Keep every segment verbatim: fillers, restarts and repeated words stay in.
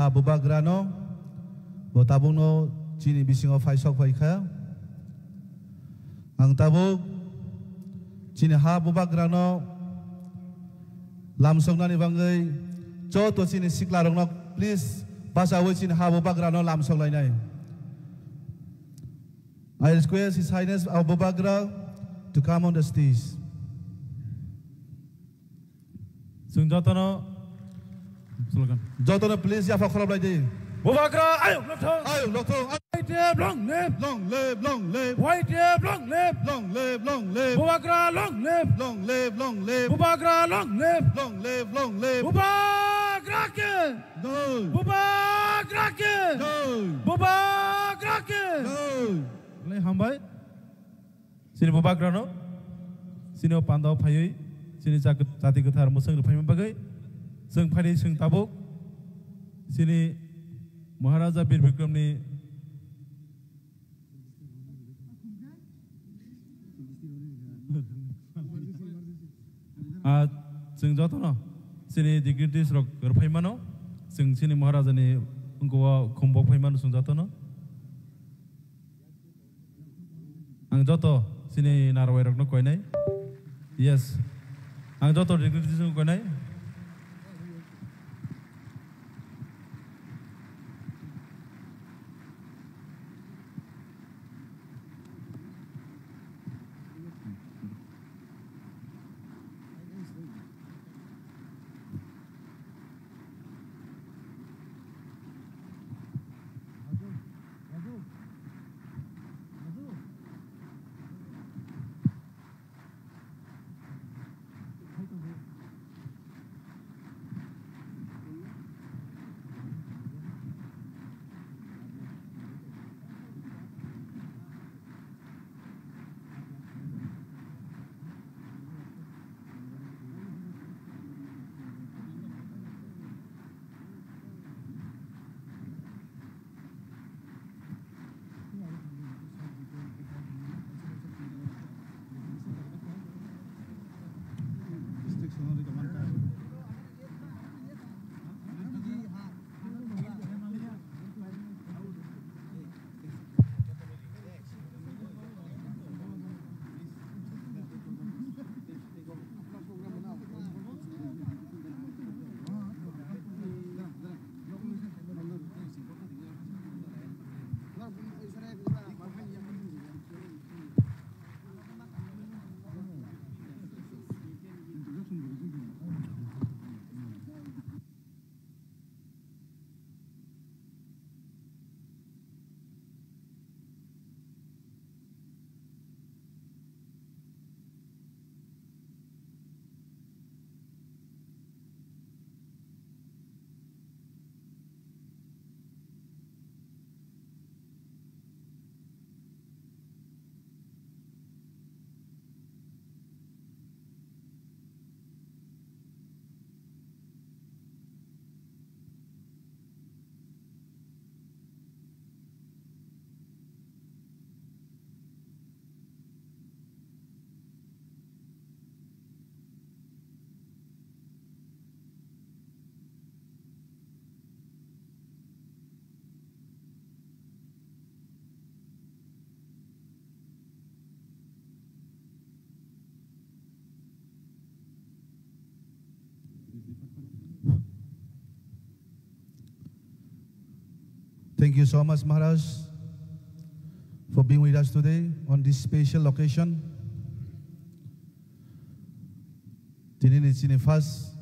Ha bubagrano, bo tabukno chini bisingo phaisok phaikha. Ang tabuk chini ha bubagrano lamsoknani bagwi joto chini siklarokno please bachaui chini ha bubagrano lamsoklainai. I request His Highness Abu Bagra to come on the stage. Chwng jotono slogan. Jotono please yapha khorop lai di. Bubagra ayuk nothong. Ayuk nothong. Y T F long live. Long live, long live. Y T F long live. Long live, long live. Bubagra long live. Long live, long live. Bubagra long live. Long live, long live. Bubagra ke. Jai. Bubagra ke. Jai. Bubagra ke. Jai. Lai hambai. Chini bubagrano, chini o pandao phaiwi, chini jati kwthar mwswk rwphaima bagwi, chwng phaidi chwng tabuk, chini Maharaja Bir Bikramni, ah, chwng jotono, chini dignities rok rwphaimano, chwng chini Maharajani wngkho o khumbok phaimano chwng jotono. Ang joto chini narwai rokno koinai. Yes. Ang joto dignitaries rokno koinai. Thank you so much, Maharaj, for being with us today on this special occasion. Tini ni chini first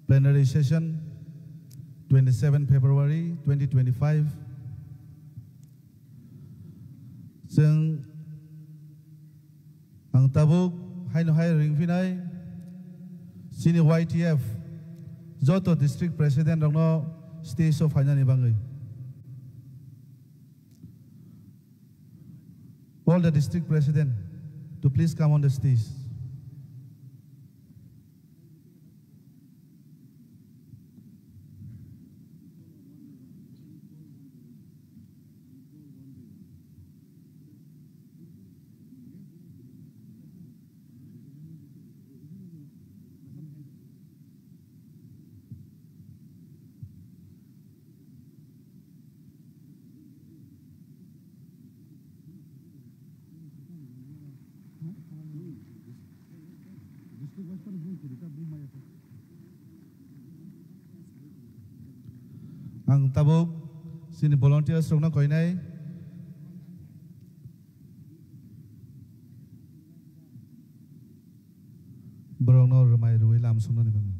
plenary session, twenty-seven February twenty twenty-five. Chwng ang tabuk haino hai ringphinai chini Y T F joto district president rokno stage o phainani bagwi. All the district president to please come on the stage. Ang tabuk chini volunteers rokno koinai. Borokno rwmai rwui lam sumnani bagwi.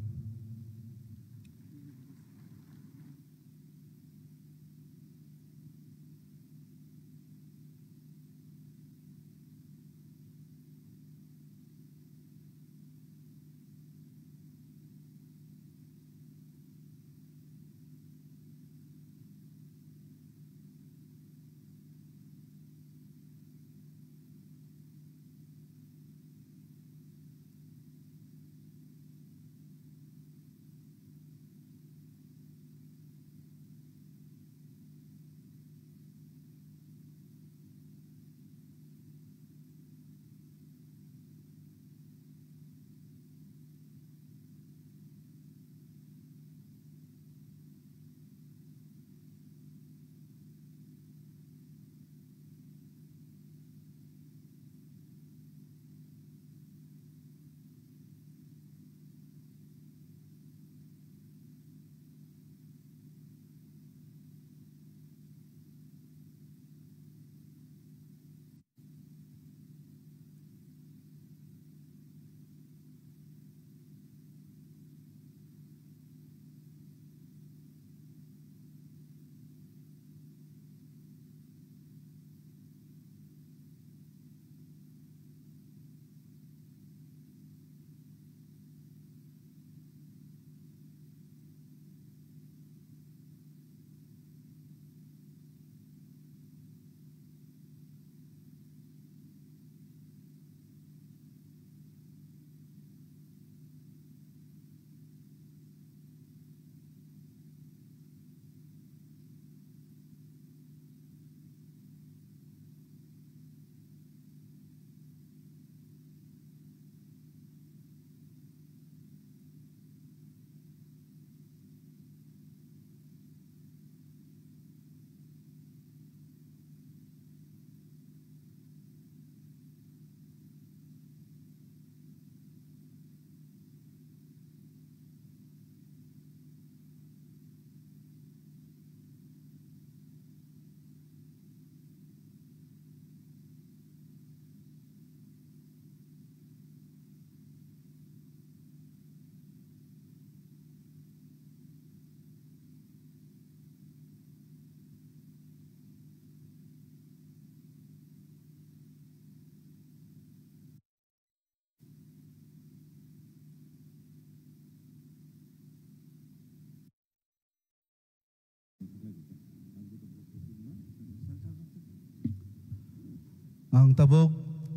Ang tabuk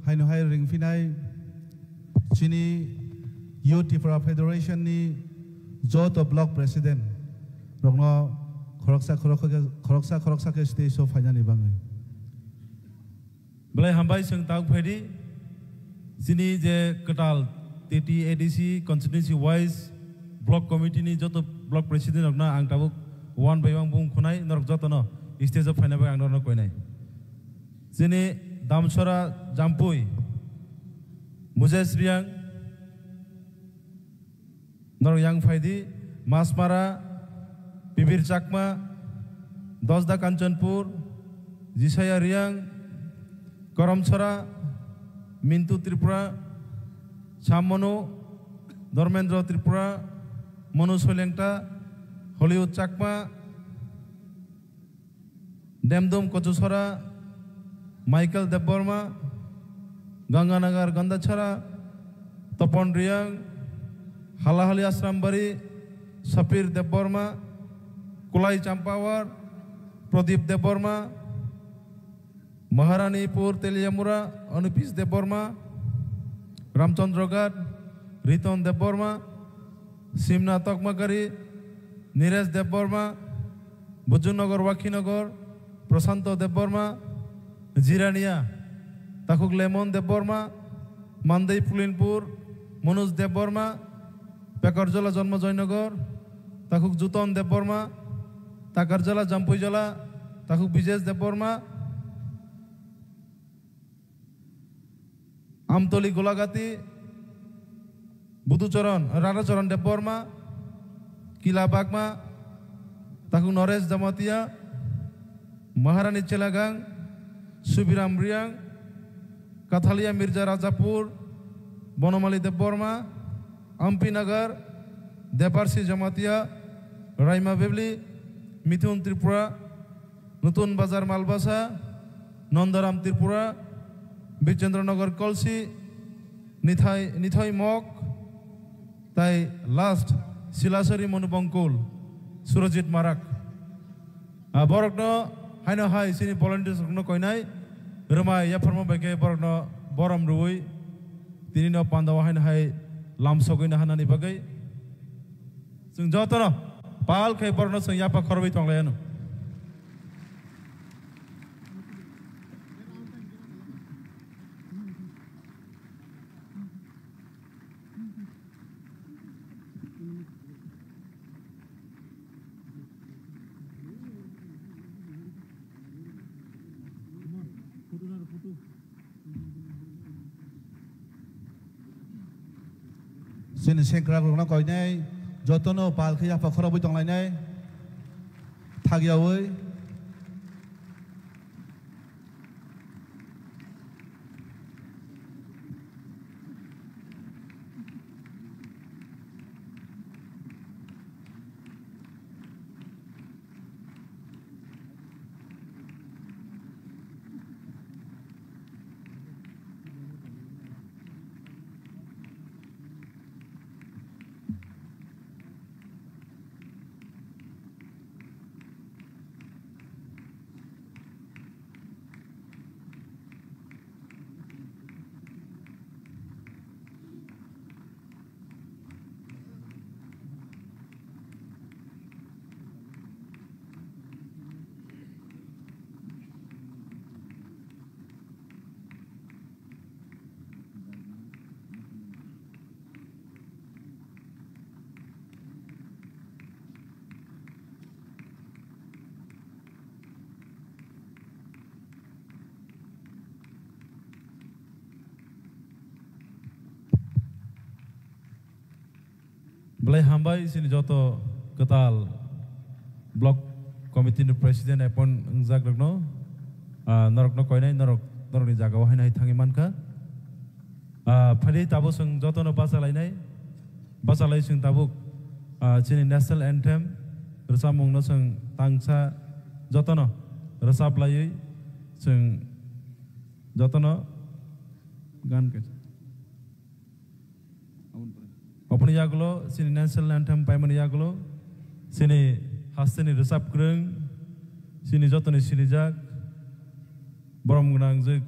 haino hai ringphinai chini Youth Tripura Federation ni joto block president rokno khoroksa khoroksa khe, khoroksa khoroksa khe stage o phainani bagwi. Belai hambai chwng tabuk phaidi. Chini je kwtal T T A D C constituency wise block committee ni joto block president rokno ang tabuk one by one bung khunai, norok jotono stage o phaina bai ang norokno koinai. Chini Damsora Jampui, Mujes Riang, norok yang phaidi, Masmara, Bibir Chakma, Dosda Kanchanpur, Jisaya Riang, Koromsora, Mintu Tripura, Sammanu, Dharmendra Tripura, Manu Soilengta, Hollywood Chakma, Demdum Kochusora, Michael Debbarma, Ganganagar Gandachara, Topon Riang, Halahali Asrambari, Sapir Debbarma, Kulai Champawar, Pradip Debbarma, Maharanipur Teliamura, Anupis Debbarma, Ramchandra Ghat, Riton Debbarma, Simna Tokmakari, Niresh Debbarma, Bujunnagar Wakhinagar, Prashanto Debbarma, Jirania, Takhuk Lemon Debbarma, Mandai Pulinpur, Manoj Debbarma, Pekarjala Janmajoynagar, Takhuk Juton Debbarma, Takarjala Jampuijala, Takhuk Bijesh Debbarma, Amtoli Golagati, Buducharan, Radhacharan Debbarma, Kila Bagma, Takhuk Naresh Jamatia, Maharani Chelagang, Subiram Riang, Kathalia Mirza Rajapur, Bonamali Debbarma, Ampi Nagar, Debarsi Jamatia, Raima Valley, Mithun Tripura, Nutun Bazar Malbasa, Nandaram Tripura, Bichendranagar Kolsi, Nithai, Nithai Mok, tai last Silasari Monubongkul, Surajit Marak. Ah, borokno haino hai chini volunteers rokno koinai, rwmai yapharma bai khe borokno borom rwui, tini no pandao haino hai lamsogwi na hanani bagwi. Chwng jotono pal khai borokno chwng yapha khorwi tonglaiyano. Chini sengkrak rokno koinai, jotono pal khe yapha khorobwi tonglainai, thagyaui. Belai hambai chini joto kwtal block committee ni president appoint wngjak rokno, ah, norokno koinai, norok, norokni jagao haino hai thangwi mankha. Ah, phaidi tabuk chwng jotono bachalainai, bachalai chwng tabuk, ah, chini national anthem rwchapmungno chwng tangsa jotono rwchaplaiwi chwng jotono gan kaisa. Oboni yagulo chini national anthem paimani yagulo chini hasteni rwchap kwrwng, chini jotoni sinijak borom gwnang jwk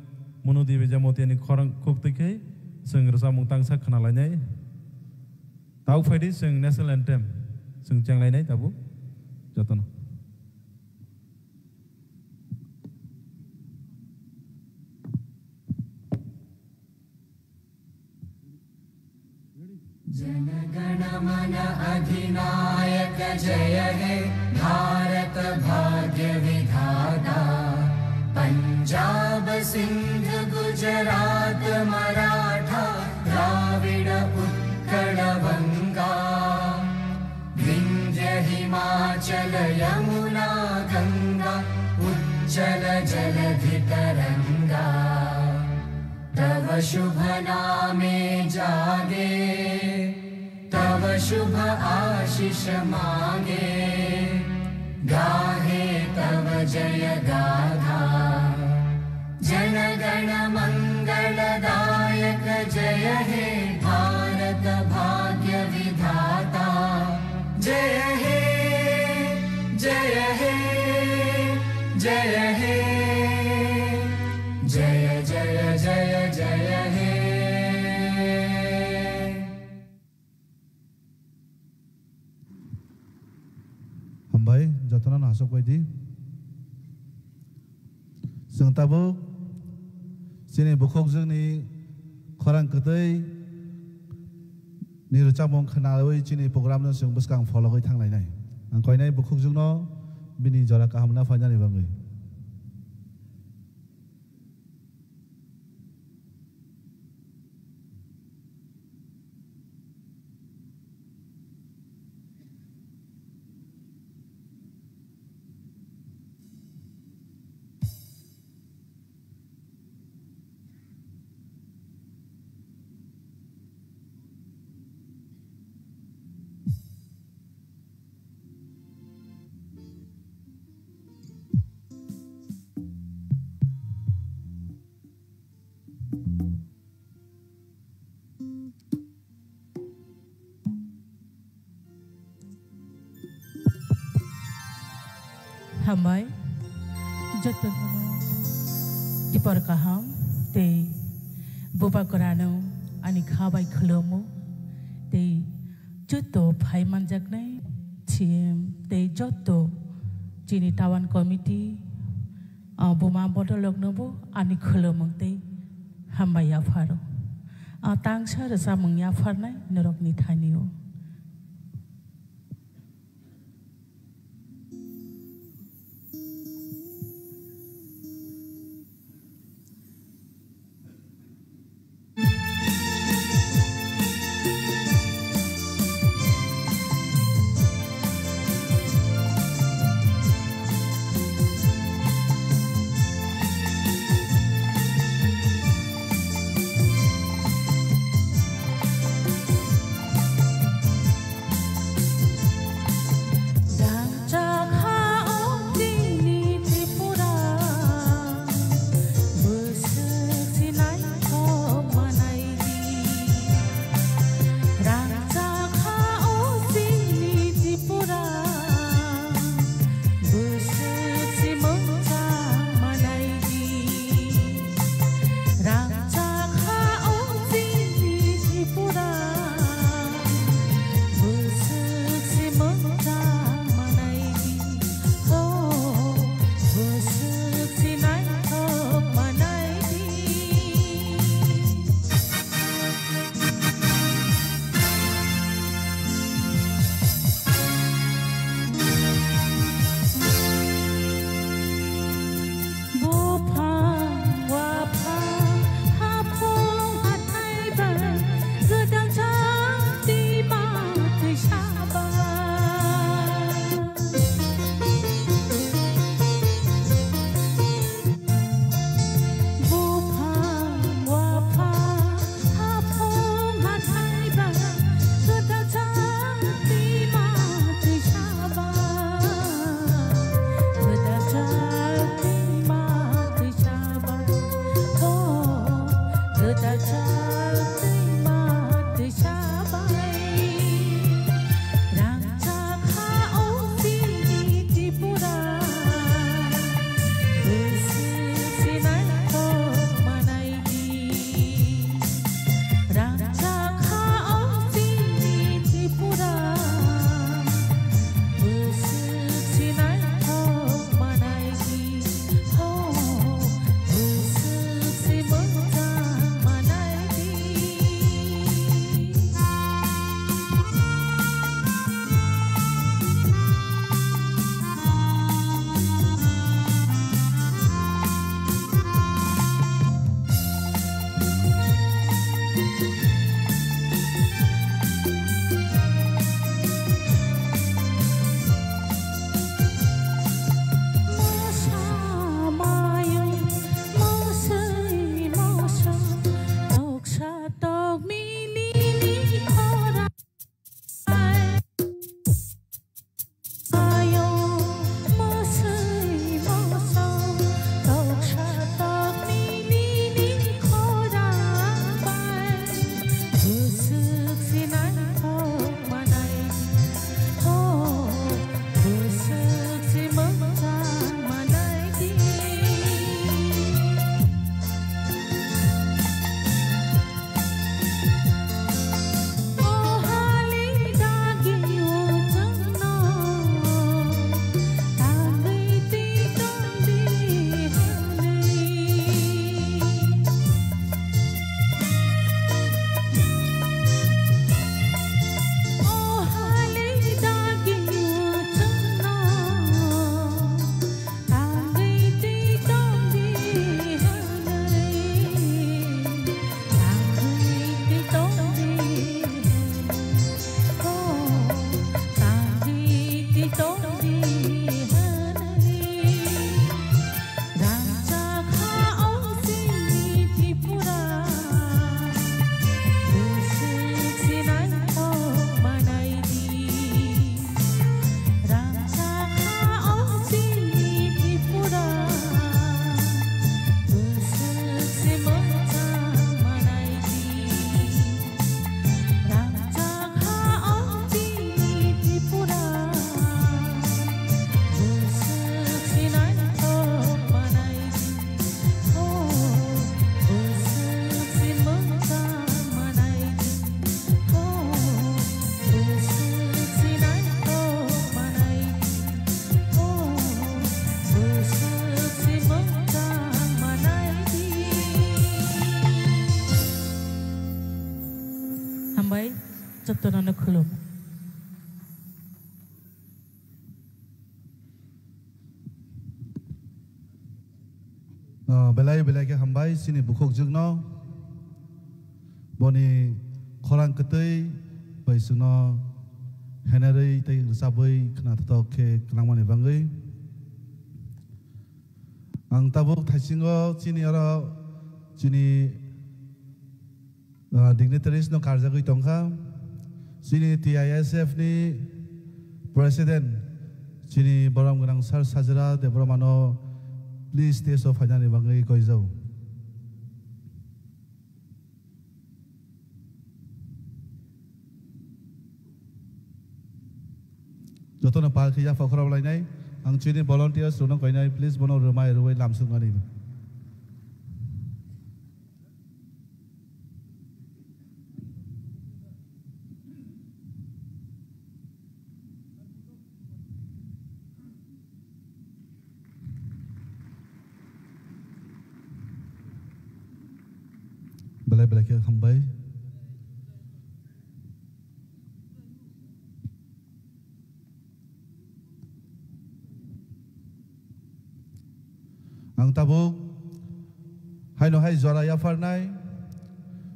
Monu Devi Jamatiani khorang khuktwi khe chwng rwchapmung tangsa khna lainai. Tabuk phaidi chwng national anthem chwng cheng lainai tabuk jotono. Jana गण मन अधिनायक जय हे भारत भाग्य विधाता। पंजाब सिंध गुजरात मराठा द्राविड़ उत्कल वंगा। विंध्य हिमाचल यमुना गंगा उच्चल जलधि तरंगा। तव शुभ नामे जागे, तव शुभ आशीष मागे, गाहे तव जय गाथा। जन गण मंगल दायक जय हे भारत भाग्य विधाता। जय हे, जय हे, जय हे, जय जय जय जय हे। Hambai, jotono no aswk bai di. Chwng tabuk chini bukhukjwkni khorang kwtwi ni rwchapmung khwnawi chini program no chwng bwskang phologwi thanglainai. Ang koinai bukhukjwkno bini jora kaham na phainani bagwi. Hambai, joto no tipor kaham tei bubagrano ani kha bai khulumo tei joto phai manjaknai C M tei joto chini town committee, ah, buma bodolrokno bo ani khulumung tei hambai yapharo. Ah, tangsa rwchapmung yapharnai norokni thanio. Jotono khulum. Ah, belai belai khe hambai chini bukhukjwkno. Boni khorang kwtwi bai chwngno henerwi tei rwchabwi khwnathok khe kwlangmani bagwi. Ang tabuk thaisingo chini oro chini, ah, dignitaries no karjagwi tongkha. Chini T I S F ni president chini borom gwnang Sir Sajra Debbarma no please stage o phainani bagwi koijao. Jotono pal khe yapha khorok lainai. Ang chini volunteers rokno koinai, please bono rwmai rwui lamsuknani. Belai belai khe hambai. Ang tabuk haino hai jora yapharnai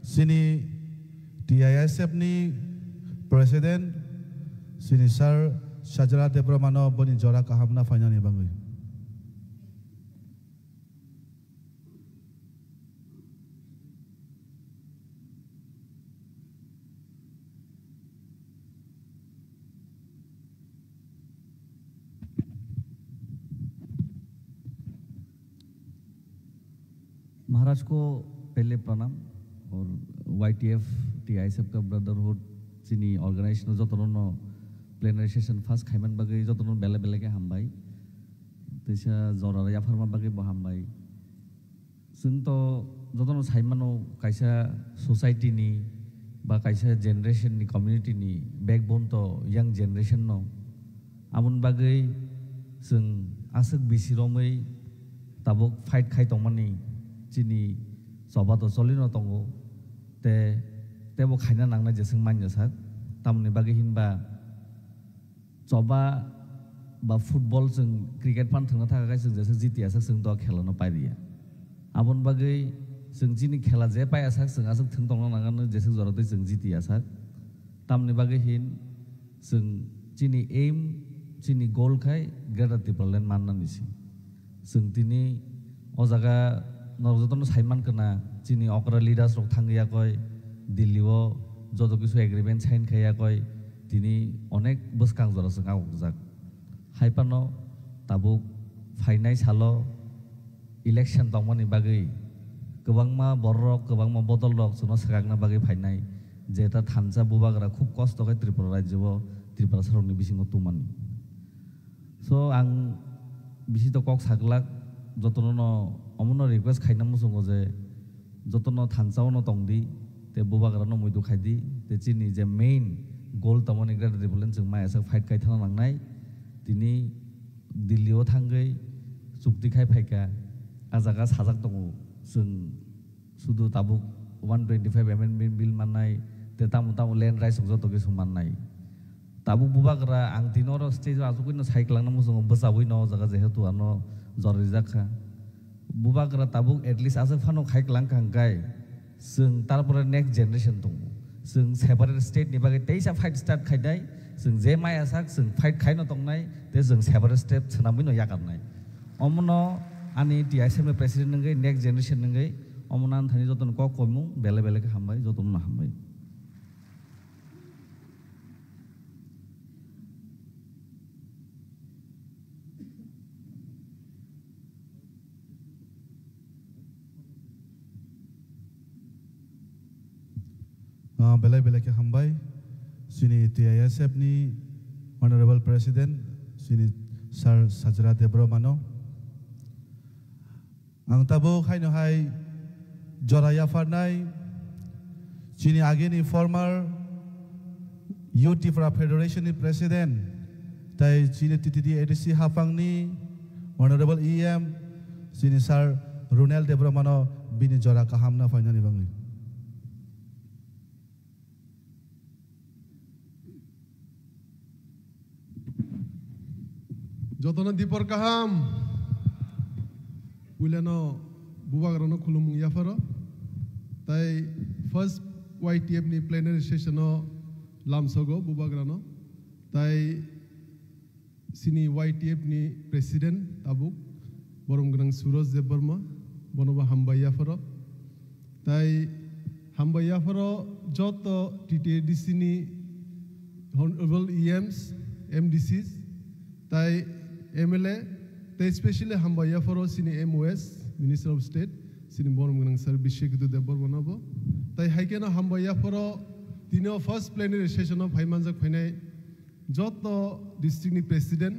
chini T I S F ni president chini Sir Sajra Debbarma no boni jora kaham na phainani bagwi. महाराज को पहले प्रणाम और Y T F, T I S F का brotherhood chini organization jotono no plenary session first khaiman bagwi jotono bele bele khe hambai. Teisa jora yapharma bagwi bo hambai. Chwng to jotono sai mano, kaisa society ni ba kaisa generation ni, community ni backbone to young generation no. Aboni bagwi chwng aswk bisi romwi tabuk fight khai tongmani chini choba to choli no tongo, te tebo khaina nangnai jeswk manya sak. Tamoni bagwi hinba choba ba football chwng cricket phan thwngna thaka khai chwng jeswk jiti asak chwng to khela no pairiya. Aboni bagwi chwng chini khela je pai asak chwng aswk thwng tongna nangano jeswk jora twi chwng jiti asak. Tamoni bagwi hin chwng chini aim, chini goal khai Greater Tipraland mannani se. Chwng tini o jaga norok jotono sai mankha na, chini okra leaders rok thangwi yakoi Delhi o joto kisu agreement sign khai yakoi, tini onek bwskang jora chwng aokjak. Hai phano tabuk phainai salo election tongmani bagwi kwbangma bororok, kwbangma bodol rok chwngno swkakna bagwi phainai, je ta thansa bubagra khub kosto khe Tripura rajyo o Tiprasa rokni bisingo tubumani. So, ang bisi to kok saglak, jotono no omono request khaina muchungo je jotono thansa ono tongdi, te bubagra no muitu khaidi, te chini je main goal tongmani Greater Tipraland chwng mai aswk fight khai thangna nangnai. Tini Delhi o thangwi chukti khai phaikha, a jaga sajak tongo, chwng sudu tabuk one twenty five amendment bill mannai, te tamo tamo land rights rok joto kisu mannai. Tabuk bubagra ang tini oro stage o achugwi no sai kwlangna muchungo, bwchabwi no o jaga jehetu ano jora rijak kha. Bubagra tabuk at least aswk phano khai kwlang kha hwnkhe chwng tarpore next generation tongo. Chwng separate state ni bagwi teisa fight start khainai, chwng je maya sak chwng fight khaino tongnai, tei chwng separate state swnamwi no yakarnai. Omono ani T I S F ni president wngwi next generation wngwi omono ani thani jotono kok koimung bele bele khe hambai, jotono no hambai. Ah, belai belai khe hambai. Chini T I S F ni Honorable President, chini Sir Sajra Debbarma no. Ang tabuk haino hai jora yapharnai chini agini former Youth Tipra Federation ni President, tai chini T T D A D C haphangni Honorable E M, chini Sir Runel Debbarma no bini jora kaham na phainani bagwi. Jotono dipor kaham. Puilano bubagrano khulumung yapharo. Tai first Y T F ni plenary session o lamsogo bubagrano. Tai sini Y T F ni president tabuk borom gwnang Suraj Debbarma, bonobo hambai yapharo. Tai hambai yapharo joto T T A D C ni honorable E Ms, M D Cs, tai M L A, tai specially hambai yapharo sini M O S, Minister of State, sini borom gwnang sir Bishekhetu Debbarma nobo. Tai haikeno hambai yapharo tino first plenary session o phaimanjak phainai joto district ni president,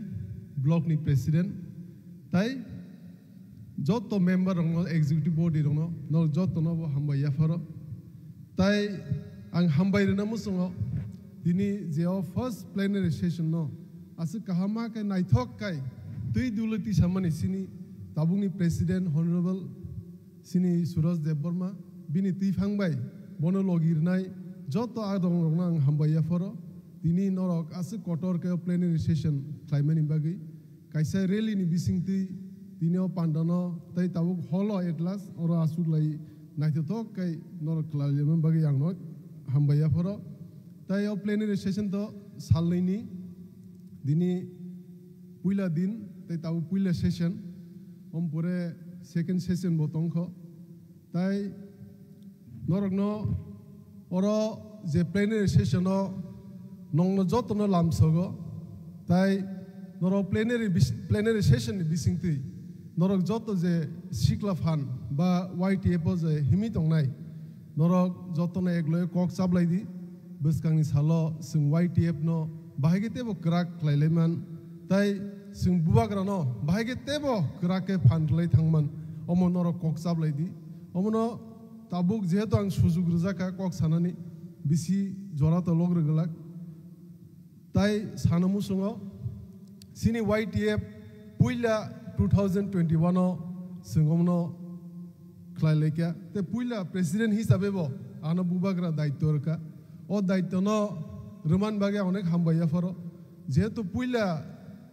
block ni president, tai joto member rokno, executive body rokno, no jotono bo hambai yapharo. Tai ang hambai rwna muchungo, tini je o first plenary session no aswk kaham ma khe naithok kai twi duloti samani sini tabukni president honorable sini Suraj Debbarma, bini twiphang bai bono logi rwnai joto adong rokno ang hambai yapharo. Tini norok aswk kotor khe o plenary session khlaimani bagwi kaisa rally ni bisingtwi tini o pandano tei tabuk hall o at last oro aswk lai naithothok khe norok khlailaimani bagwi ang no hambai yapharo. Tai o plenary session to salnwi ni, dini puila din tei tabuk puila session, om pore second session bo tongkho. Tai norokno oro je plenary session o nongno jotono lamsogo, tai norok plenary bis-, plenary session ni bisingtwi norok joto je sikla phan ba Y T F o je himwi tongnai, norok jotono ekloi kok chablai di, bwskangni salo chwng Y T F no bahai khe teibo kwrak khlailai man, tai chwng bubagrano bahai khe teibo kwrak khe phan rwlai thangman, omo norok kok chablai di. Omono tabuk jehetu ang sujuk rwjak kha kok sanani, bisi jora tolok rwgwlak. Tai sana muchungo, sini Y T F puila two thousand twenty-one o chwng omono khlai laikha. Tei puila president hisabe bo ano bubagra daityo rwkha. O daityo no rwman bagwi ang onek hambai yapharo. Jehetu puila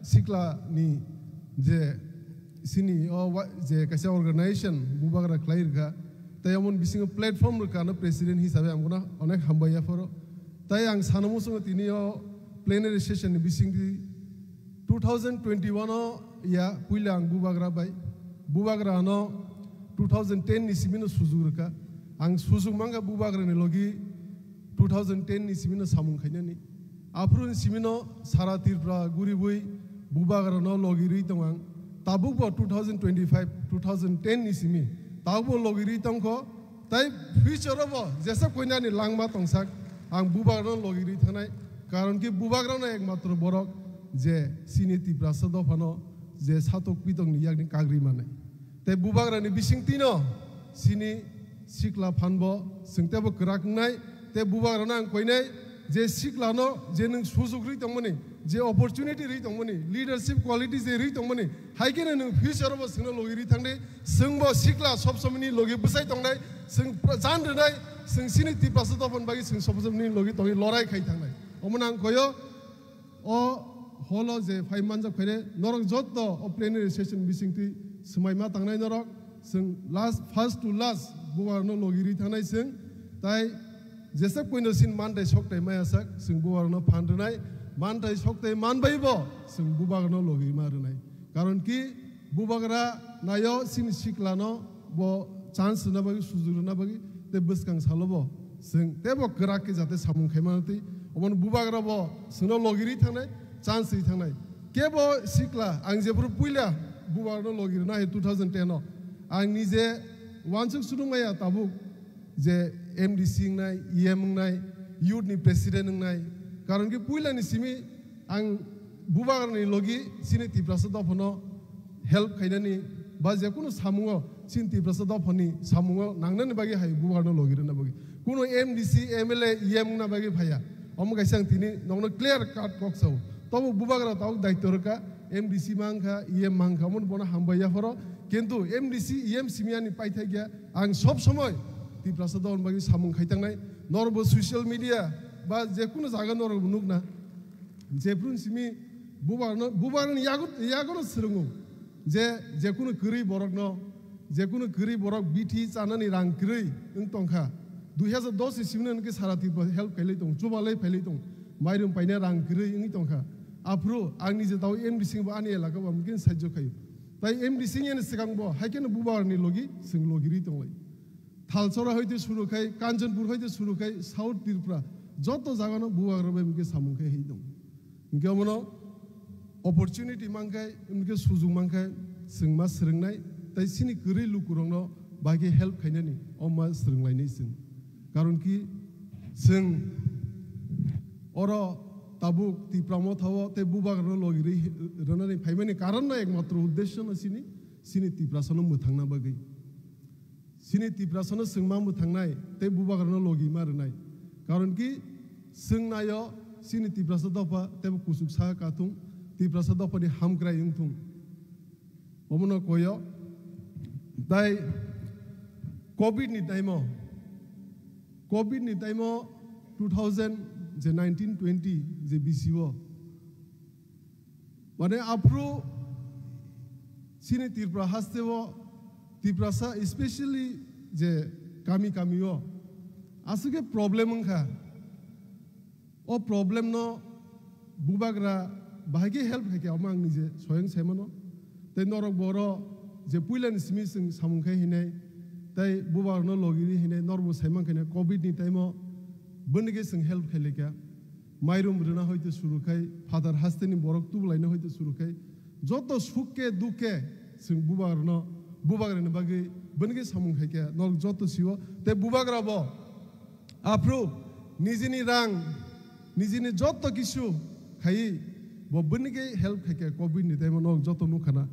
sikla ni je sini o wa-, je kaisa organization bubagra khlai rwkha, tei omo bisingo platform rwkha ano president hisabe ang bono onek hambai yapharo. Tai ang sana muchungo tini o plenary session ni bisingtwi two thousand twenty-one o ya puila ang bubagra bai, bubagra ano two thousand ten ni simi no sujuk rwkha. Ang sujuk mankha bubagra ni logi two thousand ten ni simi no samung khainani. Aphuru ni simi no sara Tripura guribwi bubagra no logi rwi tong ang. Tabuk bo two thousand twenty-five, two thousand ten ni simi tabuk bo logi rwi tongkho. Tai future o bo jesa koinani langma tongsak, ang bubagra no logi rwi thangnai. Karon ki bubagra no ekmatro borok je sini Tiprasa dopha no je satok pitong ni yakni kagri manai. Tei bubagra ni bisingtwi no sini sikla phan bo chwng teibo kwrak wngnai. Tei bubagra no ang koinai je sikla no je nwng sujuk rwi tongmani, je opportunity rwi tongmani, leadership quality je rwi tongmani, hai khe nwng future o bo chwngno logi rwi thangdi. Chwng bo sikla sob somoni logi bwsai tongnai, chwng pr-, jan rwnai, chwng sini Tiprasa dopha ni bagwi chwng sob somoni logi tongwi lorai khai thangnai. Omo nang koyo o holo je phai manjak phaire norok jotto o plenary session bisingtwi swmai ma tangnai norok, chwng last, first to last bubagra no logi rwi thangnai chwng. Tai jesa koino sin mantai soktai maya sak, chwng bubagra no phan rwnai, mantai soktai manbai bo chwng bubagra no logi ma rwnai. Karon ki bubagra nayo sini sikla no bo chance rwna bagwi, sujuk rwna bagwi, tei bwskang salo bo chwng teibo kwrak khe jate samung khai mano twi, omono bubagra bo chwngno logi rwi thangnai, chance rwi thangnai. Kebo sikla, ang jephuru puila bubagra no logi rwna hai two thousand ten o, ang nije wansuk sunung maya tabuk je M D C wngnai, E M wngnai, youth ni president wngnai, karon ki puila ni simi ang bubagra ni logi sini Tiprasa dopha no help khainani ba je kunu samungo sini Tiprasa dopha ni samungo nangnani bagwi hai bubagra no logi rwna bagwi. Kunu M D C, M L A, E M wngna bagwi phaiya. Omo kaisa ang tini nokno clear cut kok sao. Tobo bubagra tabuk daityo rwkha, M D C mankha, E M mankha, omo bono hambai yapharo. Kintu M D C, E M simi ani paithai kya, ang sob somoi Tiprasa dopha ni bagwi samung khai tangnai. Norbo social media ba je kunu jaga norbo nukna. Jephru simi Bubarno, bubarni yago, yagono swrwngo je, jekunu kwrwi borokno, jekunu kwrwi borok bithi chanani rang kwrwi wng tongkha. Dui hazar dos ni simi hwnkhe sara Tripura help khailai tong, chubalai phailai tong, mairum paina rang kwrwi wngwi tongkha. Aphuru ang nije tao M D C bo ani elaka bo mungkin sajjo khayo. Tai M D C ni swkang bo haikhe no bubarni logi, swng logirwi tonglai. Thalchora hoite suru khai, Kanchanpur hoite suru khai, South Tripura, joto jagano bubagra bai mungkin samung khai hai tong. Hingke omono opportunity mankhai, hingke sujung mankhai, chwng ma swrwngnai, tai chini kwrwi lukurokno bagwi help khainani, o ma swrwnglainai chwng. Karon ki chwng oro tabuk Tipra Motha o tei bubagrano logi rwi rwnani phaimani karon no ekmatro uddesho no chini, chini Tiprasano mwthangna bagwi. Chini Tiprasano chwng ma mwthangnai tei bubagrano logi ma rwnai. Karon ki chwng naio chini Tiprasa dopha teibo kuchuk sa kathung, Tiprasa dophani hamkrai wngthung. Omono koyo. Tai covid ni time o, covid ni time o two thousand je nineteen twenty je B C o, mane aphuru chini Tripura haste o Tiprasa, especially je kami kami o aswk khe problem wngkha. O problem no bubagra bahai khe help khai khe, omo ang nije soyang sai mano. Tei norok boro je puila ni simi chwng samung khai hinai, tei bubagrano logi ri hinai, norok bo sai mankha hinai, covid ni time o bini khe chwng help khai lai kha. Mairum rwna hoite suru khai, phatar haste ni borok tubulaina hoite suru khai, joto suk khe duk khe chwng bubagrano, bubagrani bagwi bini khe samung khai kha, norok joto sio. Tei bubagra bo aphuru nijini rang, nijini joto kisu khai bo bini khe help khai kha covid ni time o, norok joto nukha na.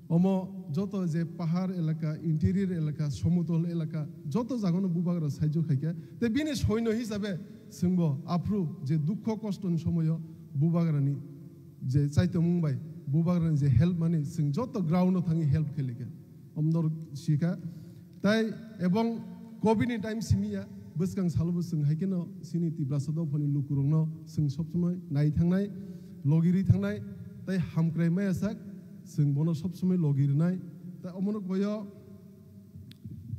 Omo joto je pahar elaka, interior elaka, somotol elaka, joto jagano bubagra saijo khaikha. Tei bini soino hisabe chwngbo aphuru je dukho kostoni somoyo bubagrani je chaitomung bai bubagrani je help mani chwng joto ground o thangwi help khailika. Omdor sika. Tai ebong covid ni time simi ya, bwskang salo bo chwng hai kheno chini Tiprasa dophani lukurokno chwng sob somoi nai thangnai, logi ri thangnai, tai hamkrai maya sak chwng bono sob somoi logi rwnai. Tai omono koyo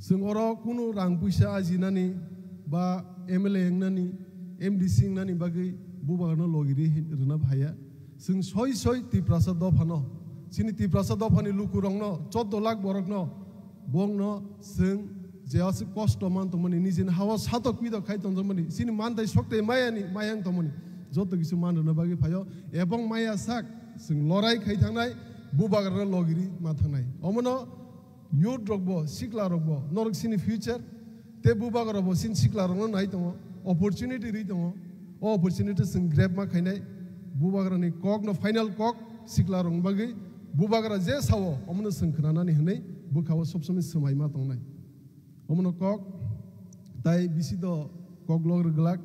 chwng oro kunu rang puisa ajinani ba M L A wngnani, M D C wngnani bagwi bubagrano logi ri rwna phaiya. Chwng soi soi Tiprasa dophano, chini Tiprasa dophani lukurokno, chordo lakh borokno, bongno chwng je aswk kosto man tongmani, nijini hao satok pitok khai tongjakmani, chini mantai sokte mayani, mayang tongmani, joto kisu man rwna bagwi phaio, ebong maya sak chwng lorai khai thangnai, bubagrano logi ri ma thangnai. Omono youth rokbo, sikla rokbo, norok chini future, tei bubagra bo chini sikla rokno nai tongo, opportunity ri tongo. O opportunity chwng grab ma khainai, bubagrani kok no final kok sikla rokni bagwi, bubagra je sao omono chwng khnanani hwnwi bwkhao sob somoi swmai ma tongnai. Omono kok tai bisi do kok lok rwglak.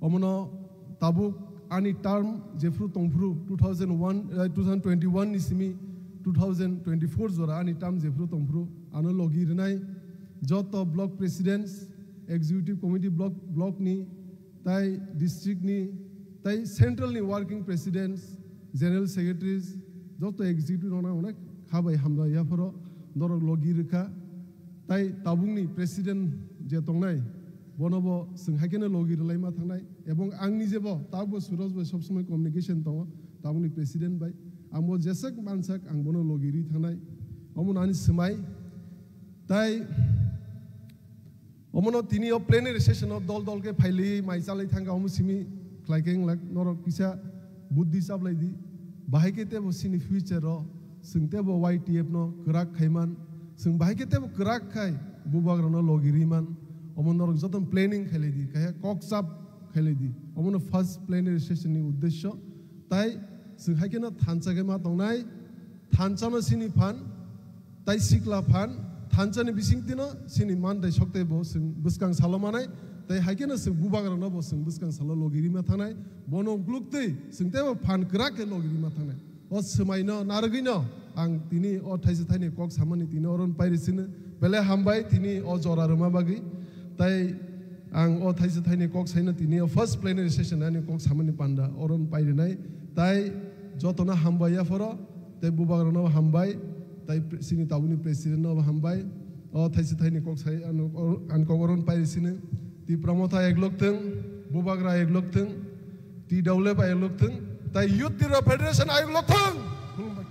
Omono tabuk ani term jephru tongphru two thousand one, eh, two thousand twenty-one ni simi two thousand twenty-four jora ani term jephru tongphru ano logi rwnai joto block presidents, executive committee block, block ni, tai district ni, tai central ni working presidents, general secretaries, joto executive rokno onek kha bai hamjak yapharo norok logi rwkha. Tai tabukni president je tongnai, bono bo chwng hai kheno logi rwlai ma thangnai. Ebong ang nije bo tabukbo Suraj bai sob somoi communication tongo, tabukni president bai. Ang bo jeswk mansak ang bono logi rwi thangnai. Omono ani swmai. Tai omono tini o plenary session o dol dol khe phailwi mai chalai thangkha, omo simi khlai khe wnglak norok kisa buddhi chaplai di. Bahai khe tebo chini future o chwng tebo Y T F no kwrak khaiman, chwng bahai khe tebo kwrak khai bubagrano logi riman, omo norok joto planning khailai di, kaiha kok chap khailai di. Omono first plenary session ni uddesyo. Tai chwng hai kheno thansa khe ma tongnai, thansa no chini phan, tai sikla phan, thansa ni bising tino chini man tai sok tei bo chwng bwskang salo manai, tai hai kheno chwng bubagra no bo chwng bwskang salo logi rima thangnai, bono gluk twi chwng tei bo phan kwrak khe logi rima thangnai. O swmai no narwgwi no ang tini o thaisa thaini kok samani tini oron pairi sino, bele hambai tini o jora rwma bagwi, tai ang o thaisa thaini kok saino tini o first plenary session ani kok samani panda oron pairinai, tai Jotono hambai yaphoro, tei bubagrano hambai, tei pre-, chini tabukni president no hambai. O thaisa thaini kok sai, ano, or-, ang kok oron pai sini. Tipra Motha eglok thung, bubagra eglok thung, T W F eglok thung, tei Youth Tipra Federation eglok thung. Khulumbai.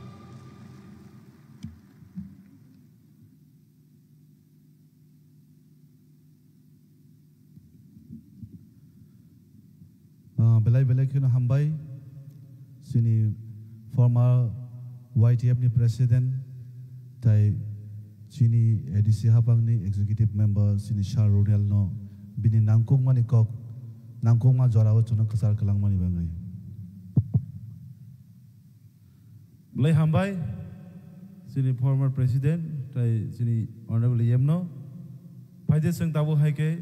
Ah, belai belai kheno hambai, chini former Y T F ni president, tai chini A D C hapang ni executive member, chini Sir Runel no bini nangkukmani kok, nangkukma jorao chwngno kwchar kwlangmani bagwi. Belai hambai, chini former president, tai chini honorable E M no. Phaide chwng tabuk hai khe,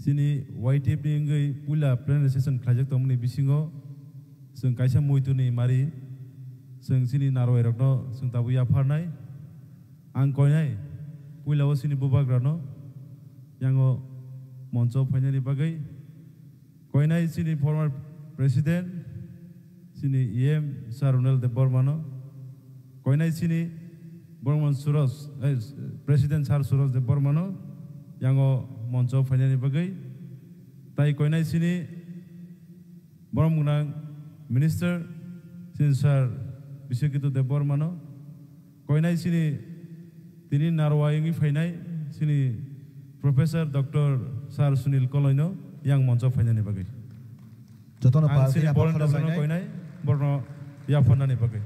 chini Y T F ni wngwi puila plenary session khlaijak tongmani bisingo chwng kaisa muitu ni mari, chwng chini narwai rokno chwng tabuk yapharnai. Ang koinai, puila o chini bubagrano yango moncho phainani bagwi, koinai chini former president, chini E M Sir Runel Debbarmano, koinai chini Borman Suraj, eh, President Sir Suraj Debbarmano yango moncho phainani bagwi, tai koinai chini borom gwnang minister chini Sir Biswaketu Debbarmano, koinai chini tini narwai wngwi phainai chini Professor Doctor Sir Sunil Koloino yang moncho phainani bagwi. Jotono ang pal chini khe volunteers no khoroknai. Koinai, borno yapharnani bagwi.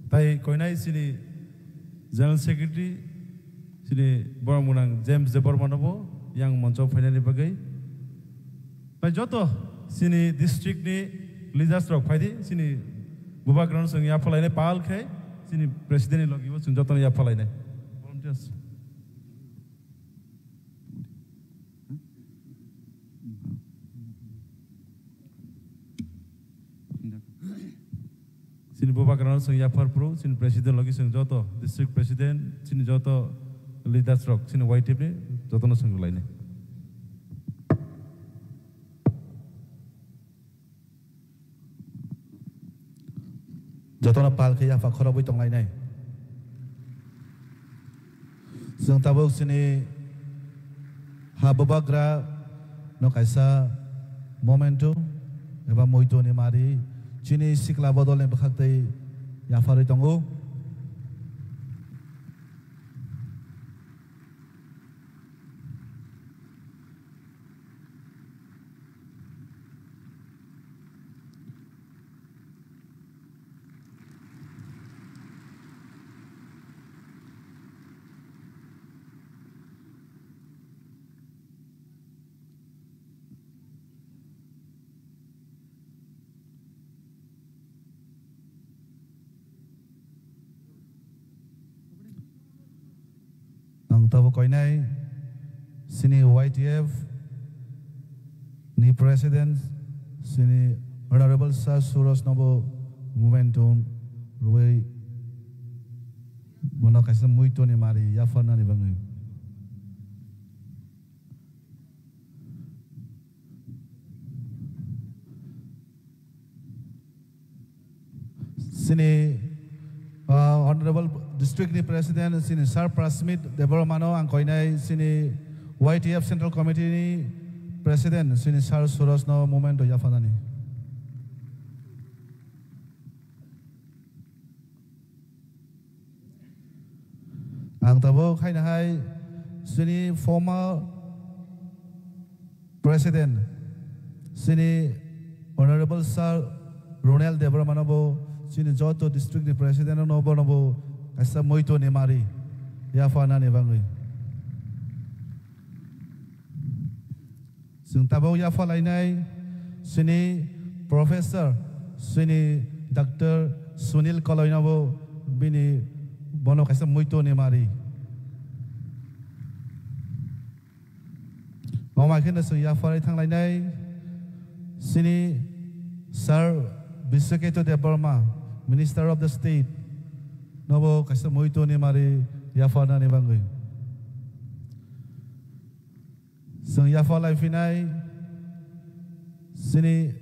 Tai koinai chini General Secretary, chini borok mwnang James Debbarma no bo yang moncho phainani bagwi. Tai joto chini district ni leaders rok phaidi, chini bubagrano chwng yaphalainai pal khe, chini president ni logi bo chwng jotono yaphalainai. Volunteers. Chini bubagrano chwng yaphar phuru, chini president logi chwng joto, district president, chini joto leaders rok, chini Y T F ni jotono chwng rwlainai. Jotono pal khe yapha khorobwi tonglainai. Chwng tabuk chini ha bubagra no kaisa memento eba muitu ni mari chini sikla bodol ni bwkhak tei yapharwi tongo. Ang tabuk koinai chini Y T F ni president chini Honorable Sir Suraj nobo momentum rwui bono kaisa muitu ni mari yapharnani bagwi. Chini, ah, Honorable District ni President, chini Sir Prasmit Debbarma no ang koinai, chini Y T F Central Committee ni President, chini Sir Suraj no moment o yaphanani. Ang tabuk haino hai chini former president, chini Honorable Sir Ronel Debbarma no bo chini joto district ni president no bono bo kaisa muitu ni mari yapha nani bagwi. Chwng tabuk yapha lainai chini professor, chini Doctor Sunil Koloi no bo bini bono kaisa muitu ni mari. Omo hai kheno chwng yapha lai thang lainai. Chini Sir Biswaketu Debbarma, Minister of the State, nobo kaisa muitu ni mari yapharnani bagwi. Chwng yapharlai phinai chini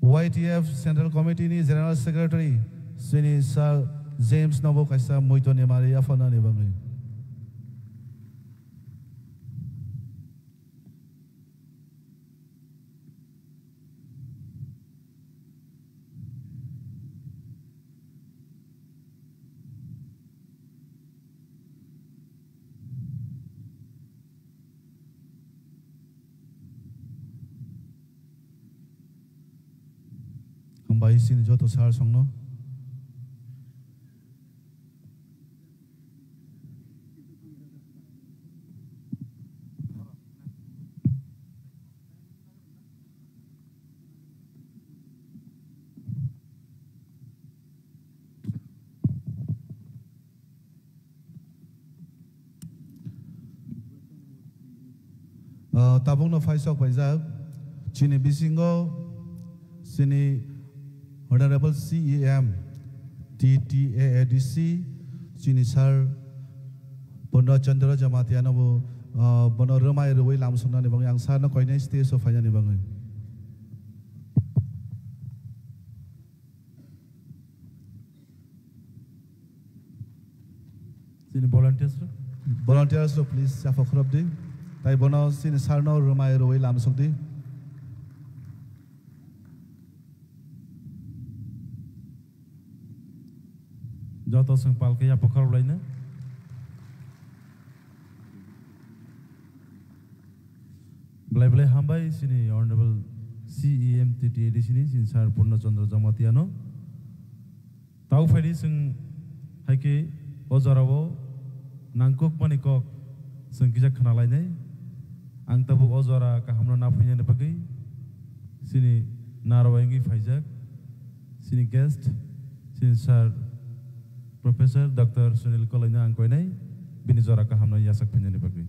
Y T F Central Committee ni General Secretary, chini Sir James nobo kaisa muitu ni mari yapharnani bagwi. Hambai chini joto sir songno. Ah, tabukno phaisok paijak, chini bisingo chini Honorable C E M T T A A D C, chini Sir Purno Chandra Jamatia no bo, ah, bono rwmai rwui lam swngnani bagwi ang sir no koinai stage o phainani bagwi. Chini volunteers rok. Volunteers rok, please, chapa khorop di. Tai bono chini sir no rwmai rwui lam sok di. Joto chwng pal khe yapha khorop laino. Belai belai hambai chini Honorable C E M T T A D C ni chini Sir Purno Chandra Jamatia no. Tau phaidi chwng hai khe o jorao nangkukmani kok chwng kisa khna lainai. Ang tabuk o jora kahamno na phainani bagwi chini narwai wngwi phaijak chini guest, chini Sir Professor Doctor Sunil Kolai no ang koinai bini jora kahamno yachak phainani bagwi.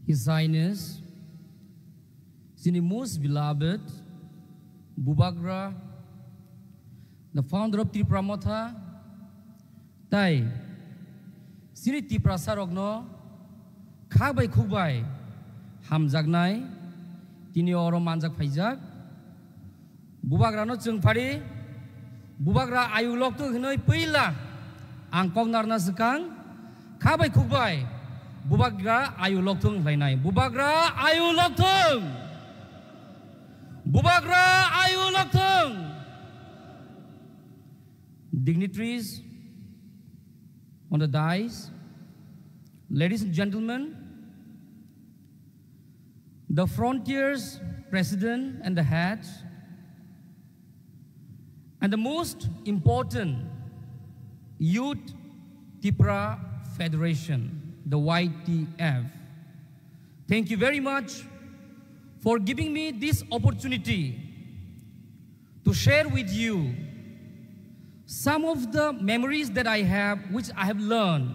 His Highness, chini most beloved Bubagra, the founder of Tipra Motha, tai chini Tiprasa rokno kha bai khuk bai hamjaknai tini oro manjak phaijak. Bubagrano chwng phari, Bubagra ayu lokthung hwnwi puila ang kok narna swkang, kha bai khuk bai Bubagra ayu lokthung hlainai. Bubagra ayu lokthung! Bubagra ayu lokthung! Dignitaries on the dais, ladies and gentlemen, the Frontiers President and the heads, and the most important, Youth Tipra Federation, the Y T F. Thank you very much for giving me this opportunity to share with you some of the memories that I have, which I have learned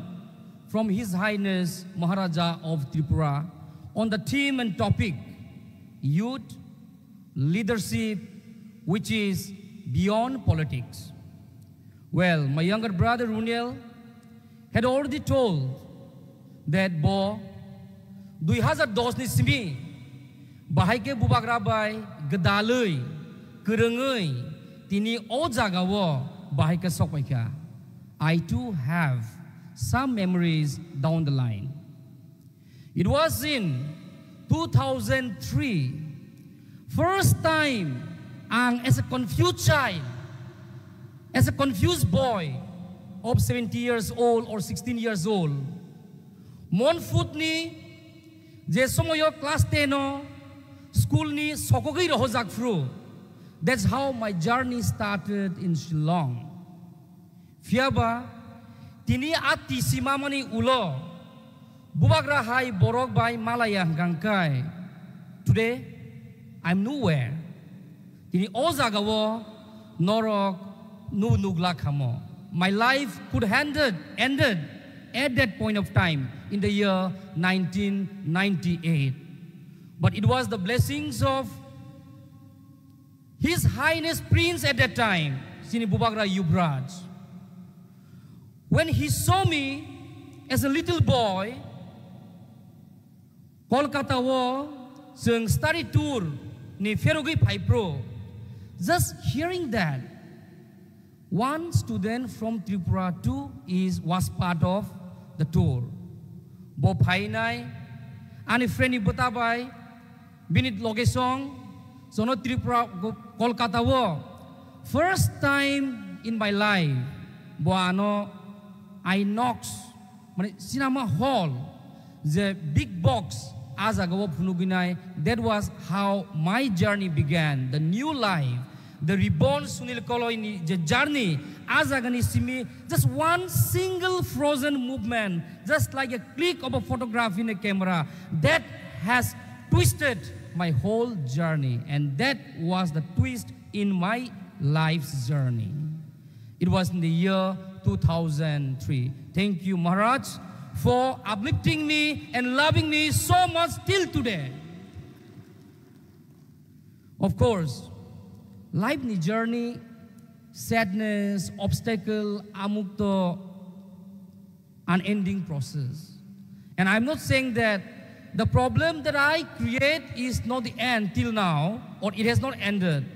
from His Highness Maharaja of Tripura on the theme and topic, youth leadership, which is beyond politics. Well, my younger brother Runiel had already told that bo dui hazar dos ni simi bahai khe Bubagra bai gwdalwi, kwrwngwi tini o jagao bahai khe sokpaikha. I too have some memories down the line. It was in two thousand three, first time ang as a confused child, as a confused boy of seventeen years old or sixteen years old, Monfutni je somoyo class ten o school ni sokogwi rohojak phru. That's how my journey started in Shillong. Phiyaba Tini a tisi mamani ulo bubagra hai borok bai malaya hwnkha hwnkhe, today I'm nowhere. Tini o jagao norok nu nukla khamo. My life could ended, ended at that point of time in the year nineteen ninety-eight. But it was the blessings of His Highness Prince at that time, chini bubagra Yuvraj. When he saw me as a little boy, Kolkata o chwng study tour ni pherogwi phai phro. Just hearing that one student from Tripura too is, was part of the tour. Bo phainai, ani friend ni bwta bai, bini loge song, sono Tripura go-, Kolkata o first time in my life, bo ano Inox, mane cinema hall, je big box, a jaga o phunugwi nai. That was how my journey began, the new life, the reborn Sunil Koloi ni je journey, a jaga ni simi, just one single frozen movement, just like a click of a photograph in a camera, that has twisted my whole journey, and that was the twist in my life's journey. It was in the year two thousand three. Thank you, Maharaj, for uplifting me and loving me so much till today. Of course, life ni journey, sadness, obstacle, amuk to unending process. And I'm not saying that the problem that I create is not the end till now, or it has not ended.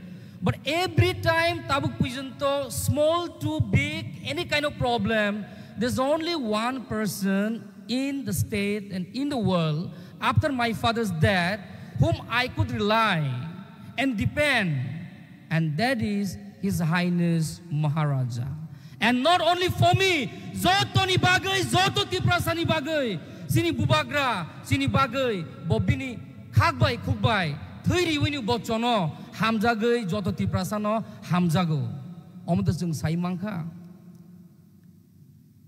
But every time tabuk puijonto, small to big, any kind of problem, there's only one person in the state and in the world after my father's death whom I could rely and depend, and that is His Highness Maharaja. And not only for me, joto ni bagwi, joto Tiprasa ni bagwi, chini bubagra, chini bagwi, bo bini khak bai khuk bai thwi riwi ni bochono hamjagwi joto Tiprasa no hamjago. Omo to chwng sai mankha.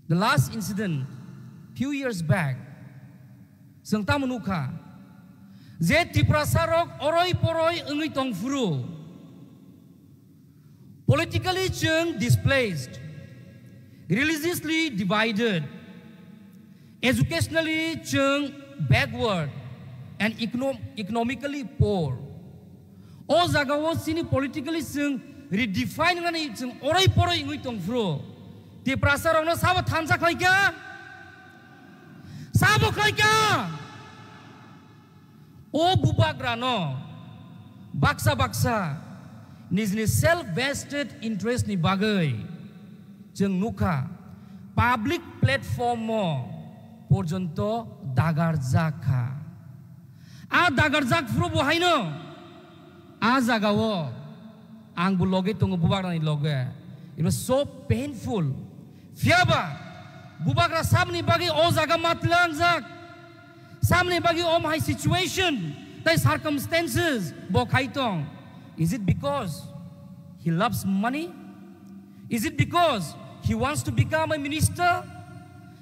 The last incident, few years back, chwng tamo nukha je Tiprasa rok oroi poroi wngwi tongphuru, politically chwng displaced, religiously divided, educationally chwng backward and econo-, economically poor. O jagao chini politically chwng redefine wngnani chwng oroi poroi wngwi tongphuru. Tiprasa rokno sabo thansa khlaikha? Sabo khlaikha? O bubagrano baksa baksa nijni self vested interest ni bagwi chwng nukha public platform o porjonto dagarjak kha. A dagarjak phuru bo haino a jagao ang bo loge tongo, bubagrani loge. It was so painful. Phiyaba bubagra sabni bagwi o jaga matlangjak, sabni bagwi om hai situation tai circumstances bo khai tong. Is it because he loves money? Is it because he wants to become a minister?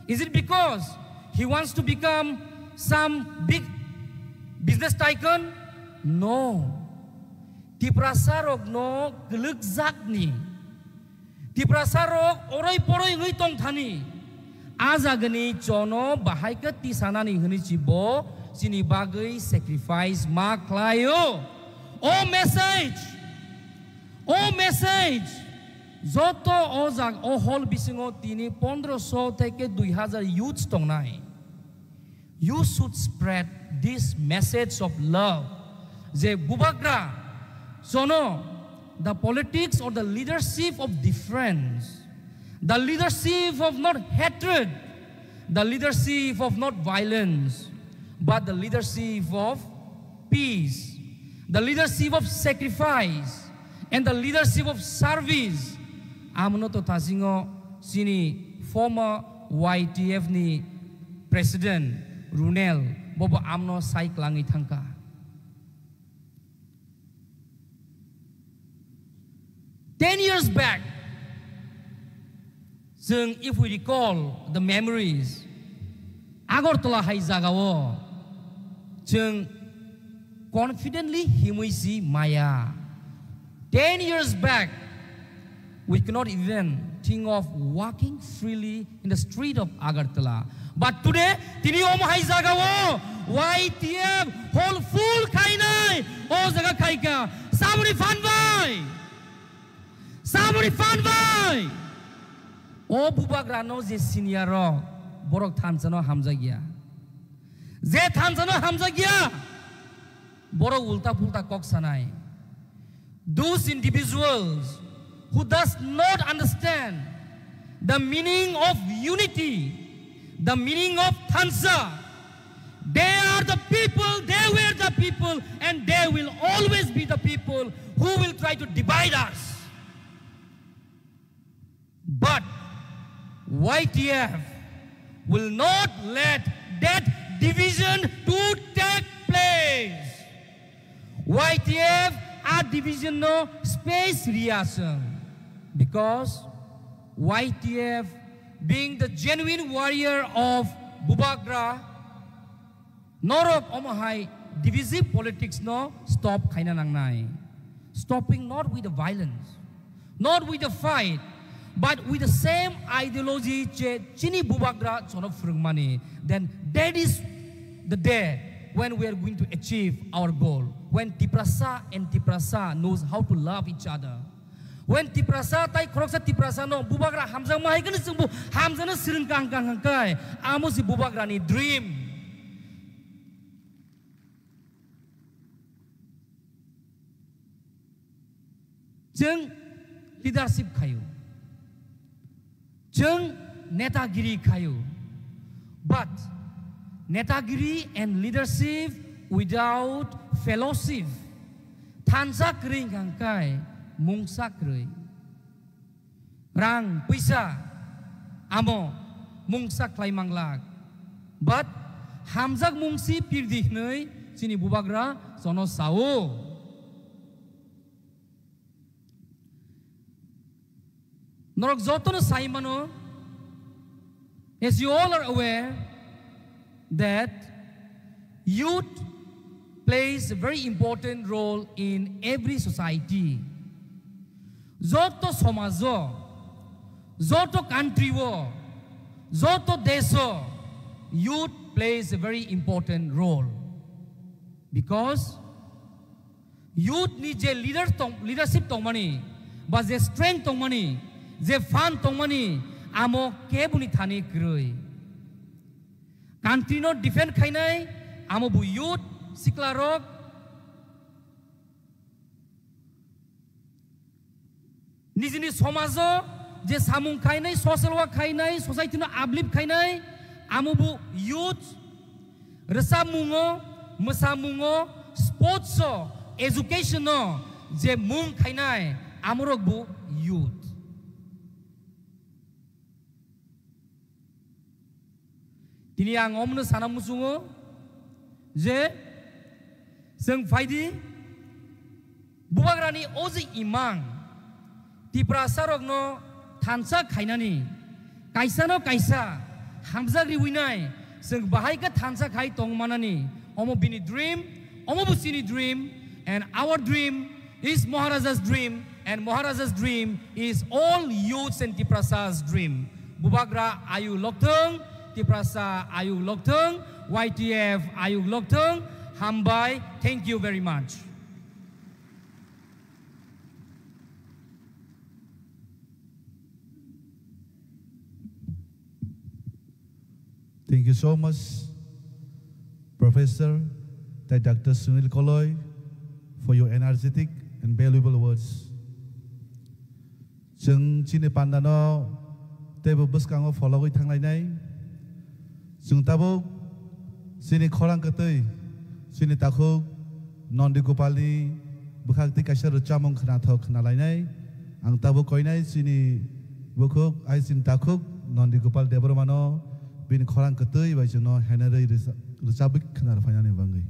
Is it because he wants to become some big business tycoon? No. Tiprasa rokno kwlwkjakni, Tiprasa rok oroi poroi wngwi tongthani, a jagani chono bahai khe tisanani hwnwi si bo chini bagwi sacrifice ma khlaio. O message, o message, joto o jag-, o hall bisingo tini pondroso theke dui hazar youths tongnai. You should spread this message of love. Je bubagra, sono, the politics or the leadership of difference, the leadership of not hatred, the leadership of not violence, but the leadership of peace, the leadership of sacrifice, and the leadership of service. Amno to tasingo chini former Y T F ni President Runel bobo amno sai klangwi thangkha. Ten years back, Chwng, if we recall the memories, Agartala hai jagao chwng confidently himwi si maya. Ten years back, we could not even think of walking freely in the street of Agartala. But today, tini omo hai jagao Y T F hall full khainai, o jaga khaika. Samuni phan bai! Samuni phan bai! O bubagrano je senior rok, borok thansa no hamjakya. Je thansa no hamjakya, borok ulta pulta kok sanai. Those individuals who does not understand the meaning of unity, the meaning of thansa, they are the people, they were the people, and they will always be the people who will try to divide us. But Y T F will not let that division to take place. Y T F a division no space riyaswng, because Y T F, being the genuine warrior of Bubagra, norok omo hai divisive politics no stop khaina nangnai. Stopping not with the violence, not with the fight, but with the same ideology je chini bubagra chono phwrwngmani. Then that is the day when we are going to achieve our goal, when Tiprasa and Tiprasa knows how to love each other. When Tiprasa tai khoroksa Tiprasa no bubagra hamjakma hai kheno chwngbo hamjakna swrwng kang kang kang kai. Amo si bubagrani dream. Chwng leadership khaio. Chwng netagiri khaio. But netagiri and leadership without fellowship, thansa kwrwi hwnkha khe mungsa kwrwi. Rang, puisa, amo mungsa khlai manglak. But hamjak mungsi pirdi hwnwi chini bubagra chono sao. Norok jotono sai mano, as you all are aware that youth plays a very important role in every society. Joto somajo, joto country o, joto desho youth plays a very important role. Because youth ni je leader tong, leadership tongmani, ba je strength tongmani, je fund tongmani, amo keboni thani kwrwi. Country no defend khainai, amo bo youth, sikla rok. Nijini somajo je samung khainai, social work khainai, society no uplift khainai, amo bo youth, rwchapmungo, mwsamungo, sports o, education o je mung khainai, amorok bo youth. Tini ang omno sana muchungo je chwng phaidi bubagrani o je imang Tiprasa rokno thansa khainani, kaisa no kaisa hamjak riwinai, chwng bahai khe thansa khai tong manani, omo bini dream, omo bo chini dream, and our dream is Maharaja's dream, and Maharaja's dream is all youths and Tiprasas' dream. Bubagra ayuk lokthwng, Tiprasa ayuk lokthwng, Y T F ayuk lokthwng. Hambai, thank you very much. Thank you so much, Professor tai Doctor Sunil Koloi, for your energetic and valuable words. Chwng chini pandano teibo bwskango phologwi thanglainai. Chwng tabuk chini khorang kwtwi, chini takhuk Nondi Gopalni bwkhak twi kaisa rwchapmung khwnathok khwnalainai. Ang tabuk koinai chini bukhuk, ai chini takhuk Nondi Gopal Debbarmano bini khorang kwtwi bai chwngno henerwi rwcha-, rwchabwi khwna rwphainani bagwi.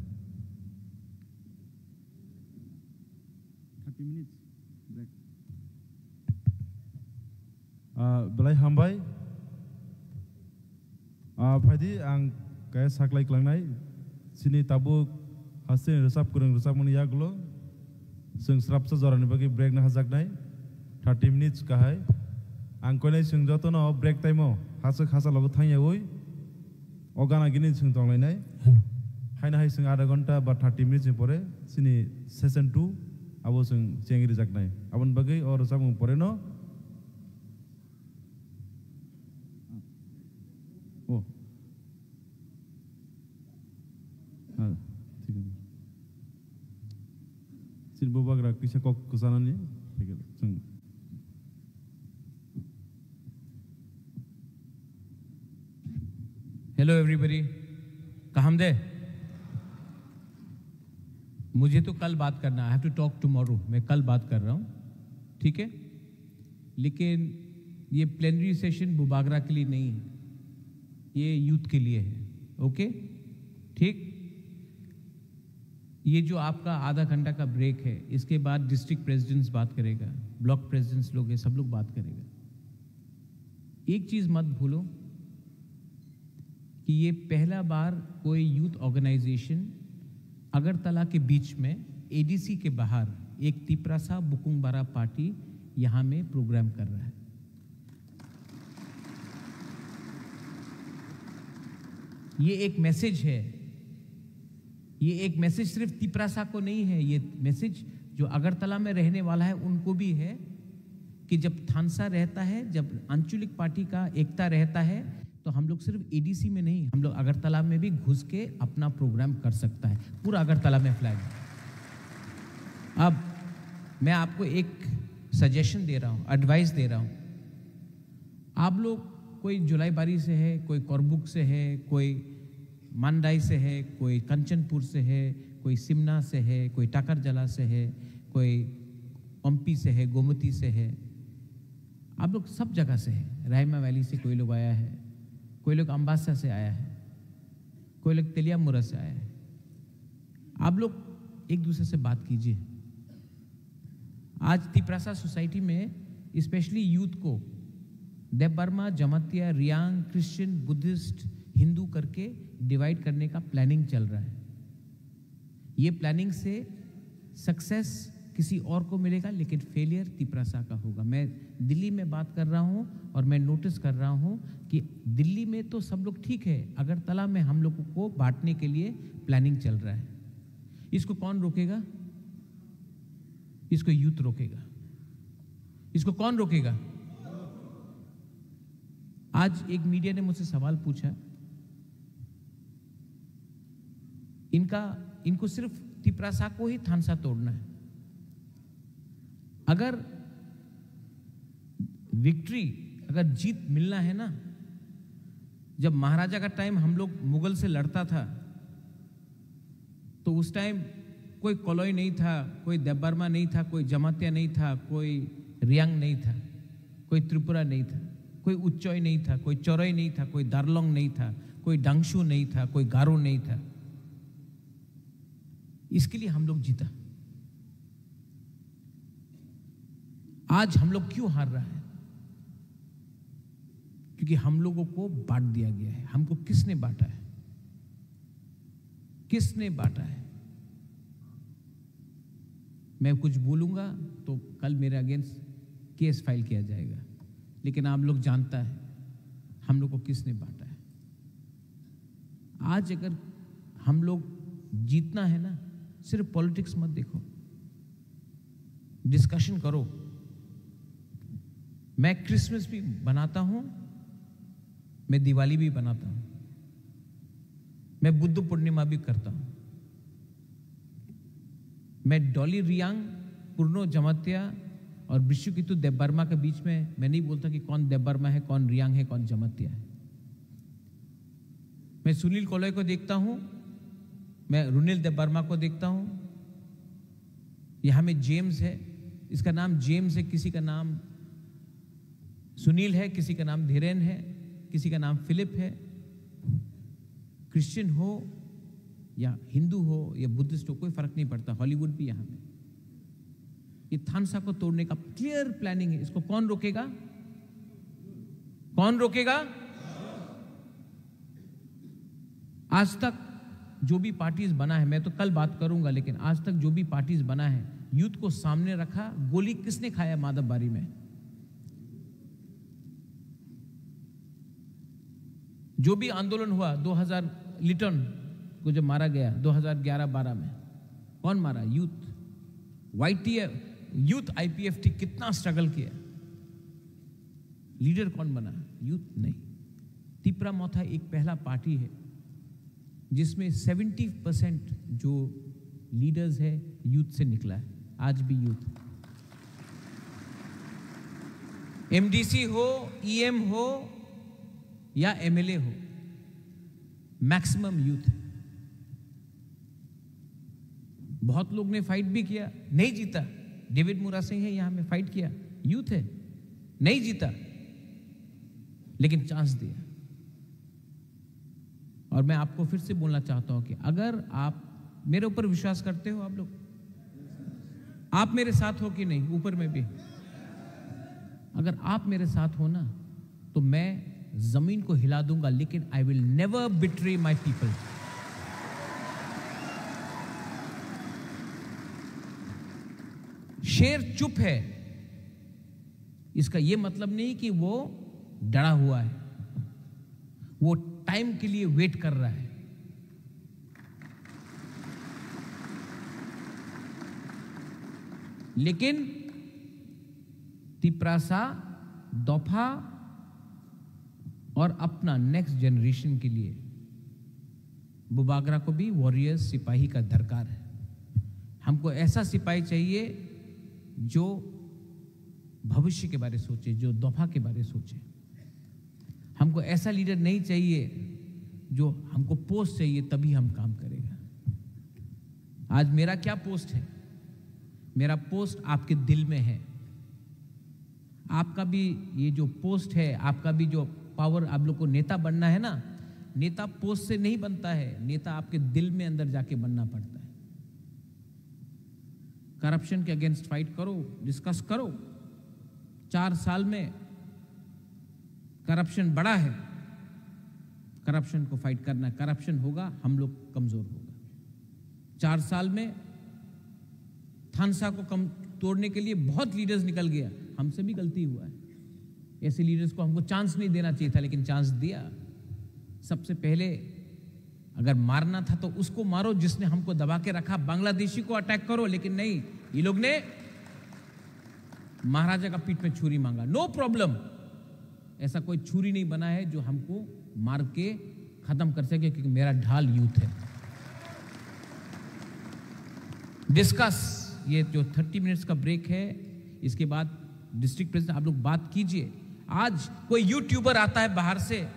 Thirty minutes break. Ah, belai hambai. Ah, phaidi ang kaya saklai klangnai. Sini tabuk hasteni rwchap kwrwng rwchapmani yagulo. Chwng srapsa jorani bagwi break no hajaknai. Thirty minutes kahai. Ang koinai chwng jotono break time o haswk hasa logo thangyawi. O gana gini chwng tonglainai. Hello. Haino hai chwng adha ghonta ba thirty minutes ni pore chini session two abo chwng chengri jaknai. Aboni bagwi o rwchapmung pore no. Oh. Ah, thik ase. Chini bubagra kisa kok kwchanani. Thik ase. Chwng. Hello everybody, kaham de? मुझे तो कल बात करना, I have to talk tomorrow, मैं कल बात कर रहा हूँ, ठीक है? लेकिन ये प्लेनरी सेशन बुबागरा के लिए नहीं है, ये यूथ के लिए है। ओके, ठीक। ये जो आपका आधा घंटा का ब्रेक है, इसके बाद डिस्ट्रिक्ट प्रेसिडेंट्स बात करेगा, ब्लॉक प्रेसिडेंट्स लोग हैं, सब लोग बात करेगा। एक चीज़ मत भूलो कि ये पहला बार कोई यूथ ऑर्गेनाइजेशन अगरतला के बीच में, एडीसी के बाहर, एक तिपरासा बुकुंगबारा पार्टी यहाँ में प्रोग्राम कर रहा है। ये एक मैसेज है। ये एक मैसेज सिर्फ तिपरासा को नहीं है, ये मैसेज जो अगरतला में रहने वाला है उनको भी है कि जब थानसा रहता है, जब आंचलिक पार्टी का एकता रहता है, तो हम लोग सिर्फ एडीसी में नहीं, हम लोग अगरतला में भी घुस के अपना प्रोग्राम कर सकता है। पूरा अगरतला में फ्लैग। अब मैं आपको एक सजेशन दे रहा हूँ, एडवाइस दे रहा हूँ। आप लोग, कोई जुलाईबारी से है, कोई करबुक से है, कोई मांडाई से है, कोई कंचनपुर से है, कोई सिमना से है, कोई टाकरजला से है, कोई ओम्पी से है, गोमती से है, आप लोग सब जगह से है। रायमा वैली से कोई लोग आया है, कोई लोग अम्बासा से आया है, कोई लोग तेलियामुरा से आया है। आप लोग एक दूसरे से बात कीजिए। आज तिपरासा सोसाइटी में स्पेशली यूथ को देबबर्मा, जमातिया, रियांग, क्रिश्चियन, बुद्धिस्ट, हिंदू करके डिवाइड करने का प्लानिंग चल रहा है। ये प्लानिंग से सक्सेस किसी और को मिलेगा, लेकिन फेलियर तिपरासा का होगा। मैं दिल्ली में बात कर रहा हूँ और मैं नोटिस कर रहा हूँ कि दिल्ली में तो सब लोग ठीक है, अगरतला में हम लोगों को बांटने के लिए प्लानिंग चल रहा है। इसको कौन रोकेगा? इसको यूथ रोकेगा। इसको कौन रोकेगा? आज एक मीडिया ने मुझसे सवाल पूछा, इनका, इनको सिर्फ तिपरासा को ही थानसा तोड़ना है। अगर विक्ट्री, अगर जीत मिलना है ना, जब महाराजा का टाइम हम लोग मुगल से लड़ता था, तो उस टाइम कोई कलई नहीं था, कोई देबबर्मा नहीं था, कोई जमातिया नहीं था, कोई रियांग नहीं था, कोई त्रिपुरा नहीं था, कोई उच्चय नहीं था, कोई चरय नहीं था, कोई दारलोंग नहीं था, कोई डांगशु नहीं था, कोई गारो नहीं था। इसके लिए हम लोग जीता। आज हम लोग क्यों हार रहा है? क्योंकि हम लोगों को बांट दिया गया है। हमको किसने बांटा है? किसने बांटा है? मैं कुछ बोलूंगा तो कल मेरे अगेंस्ट केस फाइल किया जाएगा, लेकिन आप लोग जानता है हम लोग को किसने बांटा है। आज अगर हम लोग जीतना है ना, सिर्फ पॉलिटिक्स मत देखो, डिस्कशन करो। मैं क्रिसमस भी बनाता हूँ, मैं दिवाली भी बनाता हूँ, मैं बुद्ध पूर्णिमा भी करता हूँ। मैं डॉली रियांग, पूर्णो जमातिया और बिश्वकितु देबबर्मा के बीच में मैं नहीं बोलता कि कौन देबबर्मा है, कौन रियांग है, कौन जमातिया है। मैं सुनील कोलय को देखता हूँ, मैं रुनिल देबबर्मा को देखता हूँ। यहाँ में जेम्स है, इसका नाम जेम्स है, किसी का नाम सुनील है, किसी का नाम धीरेन है, किसी का नाम फिलिप है। क्रिश्चियन हो या हिंदू हो या बुद्धिस्ट हो, कोई फर्क नहीं पड़ता। हॉलीवुड भी यहाँ में। ये थानसा को तोड़ने का क्लियर प्लानिंग है। इसको कौन रोकेगा? कौन रोकेगा? आज तक जो भी पार्टीज बना है, मैं तो कल बात करूंगा, लेकिन आज तक जो भी पार्टीज बना है, यूथ को सामने रखा। गोली किसने खाया माधव बारी में? जो भी आंदोलन हुआ दो हज़ार, लिटन को जब मारा गया दो हज़ार ग्यारह बारह में, कौन मारा? यूथ। वाईटीएफ, यूथ आईपीएफटी कितना स्ट्रगल किया। लीडर कौन बना? यूथ नहीं। तिपरा मोथा एक पहला पार्टी है जिसमें सेवेंटी परसेंट जो लीडर्स है, यूथ से निकला है। आज भी यूथ, एमडीसी हो, ईएम हो या एमएलए हो, मैक्सिमम यूथ। बहुत लोग ने फाइट भी किया, नहीं जीता। डेविड मुरा सिंह है, यहाँ में फाइट किया, यूथ है, नहीं जीता, लेकिन चांस दिया। और मैं आपको फिर से बोलना चाहता हूं कि अगर आप मेरे ऊपर विश्वास करते हो, आप लोग, आप मेरे साथ हो कि नहीं? ऊपर में भी, अगर आप मेरे साथ हो ना, तो मैं जमीन को हिला दूंगा, लेकिन I will never betray my people। शेर चुप है, इसका यह मतलब नहीं कि वो डरा हुआ है, वो टाइम के लिए वेट कर रहा है। लेकिन तिपरासा, दोफा और अपना नेक्स्ट जनरेशन के लिए बुबागरा को भी वॉरियर्स, सिपाही का दरकार है। हमको ऐसा सिपाही चाहिए जो भविष्य के बारे सोचे, जो दोफा के बारे सोचे। हमको ऐसा लीडर नहीं चाहिए जो हमको पोस्ट चाहिए तभी हम काम करेगा। आज मेरा क्या पोस्ट है? मेरा पोस्ट आपके दिल में है। आपका भी ये जो पोस्ट है, आपका भी जो पावर, आप लोग को नेता बनना है ना, नेता पोस्ट से नहीं बनता है, नेता आपके दिल में अंदर जाके बनना पड़ता है। करप्शन के अगेंस्ट फाइट करो, डिस्कस करो। चार साल में करप्शन बढ़ा है, करप्शन को फाइट करना है। करप्शन होगा, हम लोग कमजोर होगा। चार साल में थानसा को कम तोड़ने के लिए बहुत लीडर्स निकल गया, हमसे भी गलती हुआ है। ऐसे लीडर्स को हमको चांस नहीं देना चाहिए था, लेकिन चांस दिया। सबसे पहले अगर मारना था तो उसको मारो जिसने हमको दबा के रखा, बांग्लादेशी को अटैक करो, लेकिन नहीं, ये लोग ने महाराजा का पीठ में छुरी मांगा। नो प्रॉब्लम, ऐसा कोई छुरी नहीं बना है जो हमको मार के खत्म कर सके, क्योंकि मेरा ढाल यूथ है। डिस्कस, ये जो थर्टी मिनट्स का ब्रेक है, इसके बाद डिस्ट्रिक्ट प्रेसिडेंट आप लोग बात कीजिए। आज कोई यूट्यूबर आता है बाहर से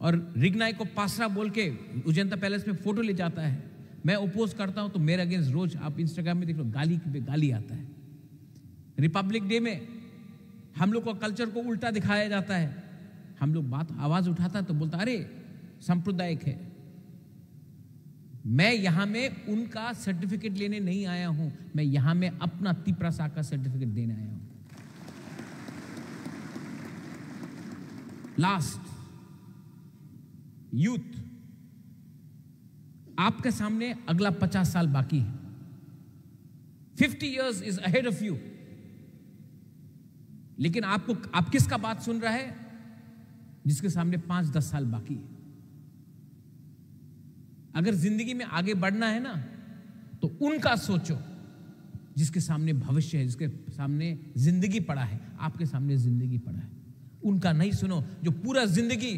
और रिगनाई को पासरा बोल के उजेंता पैलेस में फोटो ले जाता है, मैं अपोज करता हूं, तो मेरे अगेंस्ट रोज आप इंस्टाग्राम में देख लो, गाली पे गाली आता है। रिपब्लिक डे में हम लोग को कल्चर को उल्टा दिखाया जाता है। हम लोग बात, आवाज उठाता है तो बोलता, अरे सांप्रदायिक है। मैं यहां में उनका सर्टिफिकेट लेने नहीं आया हूं, मैं यहां में अपना तिपरासा का सर्टिफिकेट देने आया हूं। लास्ट, यूथ, आपके सामने अगला पचास साल बाकी है। Fifty years is ahead of you. लेकिन आपको, आप किसका बात सुन रहा है? जिसके सामने पांच दस साल बाकी है। अगर जिंदगी में आगे बढ़ना है ना, तो उनका सोचो, जिसके सामने भविष्य है, जिसके सामने जिंदगी पड़ा है। आपके सामने जिंदगी पड़ा है, उनका नहीं सुनो, जो पूरा जिंदगी